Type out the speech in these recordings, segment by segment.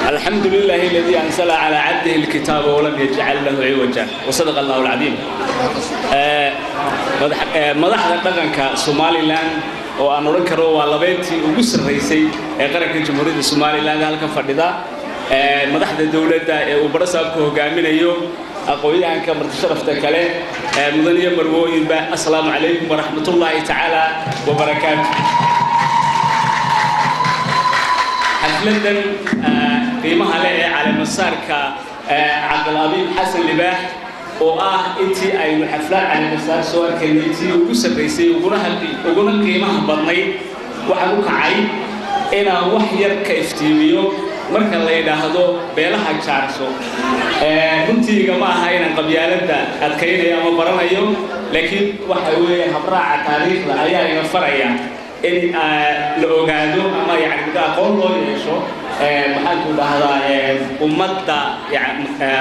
الحمد لله الذي أنزل على عبده الكتاب ولم يجعل له عوجا وصدق الله العظيم. Madaxda dhaqanka Somaliland oo aan odhan karo waa labeyntii ugu sarraysay ee qaranka Jamhuuriyadda Somaliland halkan fadhida, madaxda dowladda ee uu barasaabku hogaaminayo, aqoon-yahanka, marti sharafta kale, mudan iyo marwooyinba, assalaamu calaykum waraxmatullaahi tacaala wabarakaatu. Xafladan qiimaha leh ee caleemasaarka Cabdil Abiib Xasan Libaax oo ah intii aynu xaflad caleemasaar soo arkaynay tii ugu sarraysay uguna qiimaha badnayd, waxaan u kacay inaan wax yar ka iftiimiyo marka la yidhaahdo beelaha Jaarso. Runtiiga ma aha inaan qabyaaladda adkaynayo ama baranayo, laakiin waxa weeye habraaca taariikhda ayaa ina faraya in la ogaado ama yani aqoon loo yeesho, maxaanku dhahdaa, ummadda,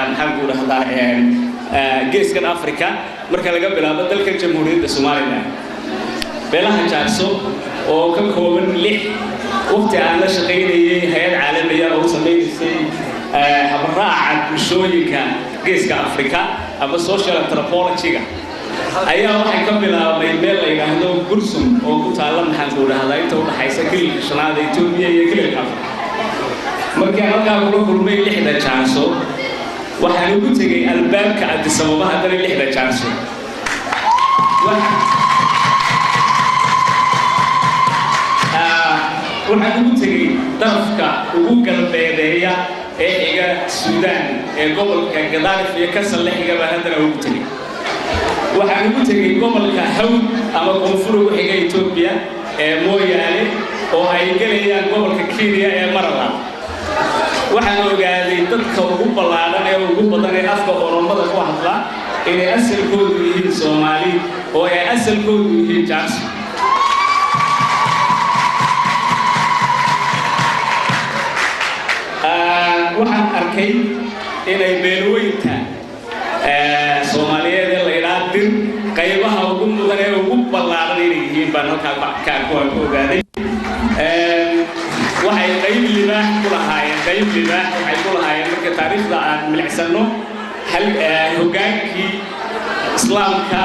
maxaanku dhahdaa, geeskan Africa marka laga bilaabo dalka Jamhuuriyadda Somaliland. Beelaha Jaarso oo ka kooban lix, waqti aan la shaqaynayay hay-ad caalamiya oo u samaynaysay habraaca bulshooyinka geeska Africa ama social anthropology-ga, ayaa waxay ka bilaabmay meel la yidhaahdo Gursum oo ku taalla, maxaanku dhahdaa, inta udhaxaysa kililka shanaad ee Etoobiya iyo kililka Afrika. Markii aan halkaa kula kulmay lixda Jaarso, waxaan ugu tegey albaabka Addis Ababa. Haddana lixda Jaarso waxaan ugu tegey darafka ugu galbeedeeya ee xiga Suudaan ee gobolka Gadaarif iyo Kasalle xiga baan haddana ugu tegey. Waxaan ugu tegey gobolka Hawd ama koonfur ugu xiga Etoobiya ee Mooyaale oo ay gelayaan gobolka Kenya ee Marala. Waxaan ogaaday dadka ugu ballaadhan ee ugu badan ee afka Oromada ku hadla inay asalkoodu yihiin Soomaali oo ay asalkoodu yihiin Jaarso. Waxaan arkay inay beelweynta Soomaaliyeed ee la yidhaha Dir qaybaha ugu mudan ee ugu ballaadhan inay yihiin baan halkaa kuwaan ku ogaaday. Waxay qayb libaax ku lahaayeen, qayb libaax waxay ku lahaayeen marka taariikhda aan milicsanno hoggaankii islaamka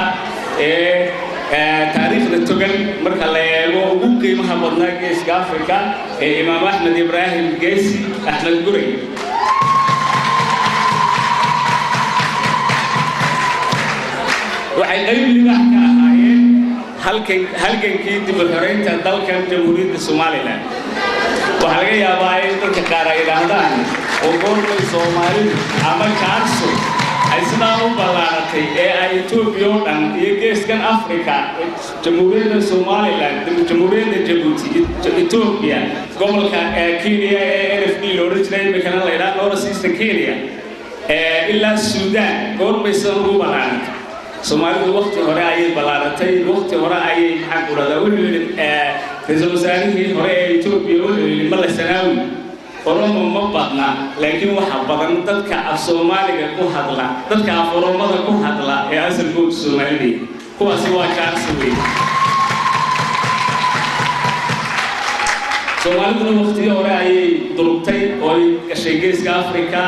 ee taariikhda togan marka la eego ugu qiimaha badnaa geeska Africa ee Imaam Axmed Ibraahim Geesi, Axmed Guray. Waxay qayb libaax ka ahaayeen halkan halgankii dib u xoreynta dalkan Jamhuuriyadda Somaliland. Waxaa laga yaabaa in dadka qaar ay idhaahdaan oo goormay Soomaalidu ama Jaarso ay sidaa u ballaaratay ee ay Etoobiya oo dhan iyo geeskan Africa, Jamhuuriyadda Somaliland, Jamhuuriyadda Jabuuti, Etoobiya, gobolka Kenya ee NFD la odhan jiray, imikana la yidhaha North Eastern Kenya, ilaa Suudaan, goormaysan ugu ballaaratay? Soomaalidu waqti hore ayay ballaaratay, waqti hore ayay, maxaan ku dhahdaa, wuxuu yidhi ra-iisul wasaarihii hore ee Etoobiya, wuxuu yidhi Mala Sanaawi, Oromo ma badna, laakiin waxa badan dadka af Soomaaliga ku hadla, dadka af Oromada ku hadla ee asalkoodu Soomaalida, kuwaasi waa Jaarso wey. Soomaaliduna waqtiyo hore ayay durugtay oo ay gashay geeska Afrika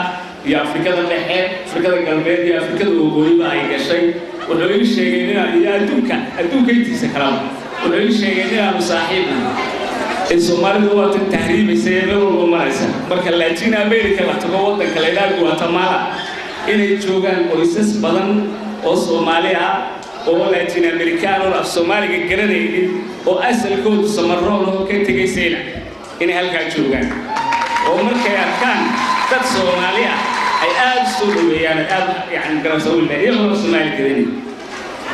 iyo Afrikada Dhexe, Afrikada Galbeed iyo Afrikada Waqooyiba ay gashay. Wuxuu ii sheegay inaan iyo adduunka intiisa kalaba, wuxuu ii sheegay inaanu saaxiib nahay in Soomaalidu waa tan tahriibaysa ee meel walba maraysa. Marka Latin America la tago, waddanka la yidhaha Guatemala, inay joogaan qoysas badan oo Soomaali ah oo Latin American oo af Soomaaliga garanaynin oo asalkoodu samaroon oo ka tegay Saylac inay halkaa joogaan, oo markay arkaan dad Soomaali ah ay aada u soo dhaweeyaan, aada yani garabsawilna iyagoo Soomaali garanay.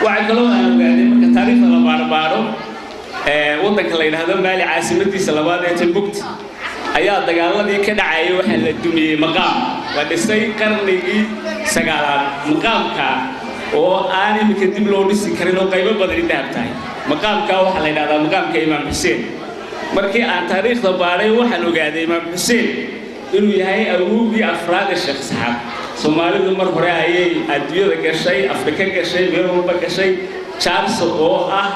Waxaa kaloo aan ogaaday marka taariikhda la baarbaaro, waddanka la yidhaahdo Maali caasimadiisa labaad ee Timbukti ayaa dagaaladii ka dhacayay waxaa la dumiyey maqaam la dhisay qarnigii sagaalaad, maqaamka oo aan iminka dib loo dhisi karin oo qaybo badani dahab tahay. Maqaamka waxaa la yidhahdaa maqaamka Imaam Xuseen. Markii aan taariikhda baadhay, waxaan ogaaday Imaam Xuseen inuu yahay awowgii afraad ee Sheekh Saxaab. Soomaalidu mar hore ayay adduunyada gashay, Afrika gashay, meel walba gashay. Jaarso oo ah,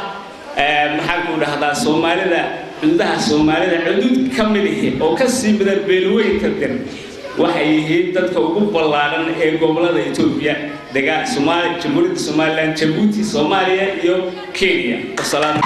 maxaan ku dhahdaa, Soomaalida, xuduudaha Soomaalida xuduud ka mid ihi oo ka sii midan beelweynta Dir. Waxay yihiin dadka ugu ballaadhan ee gobolada Etoobiya dega, Somaali, Jamhuuriyadda Somaliland, Jabuuti, Soomaaliya iyo Kenya. Wasalaam.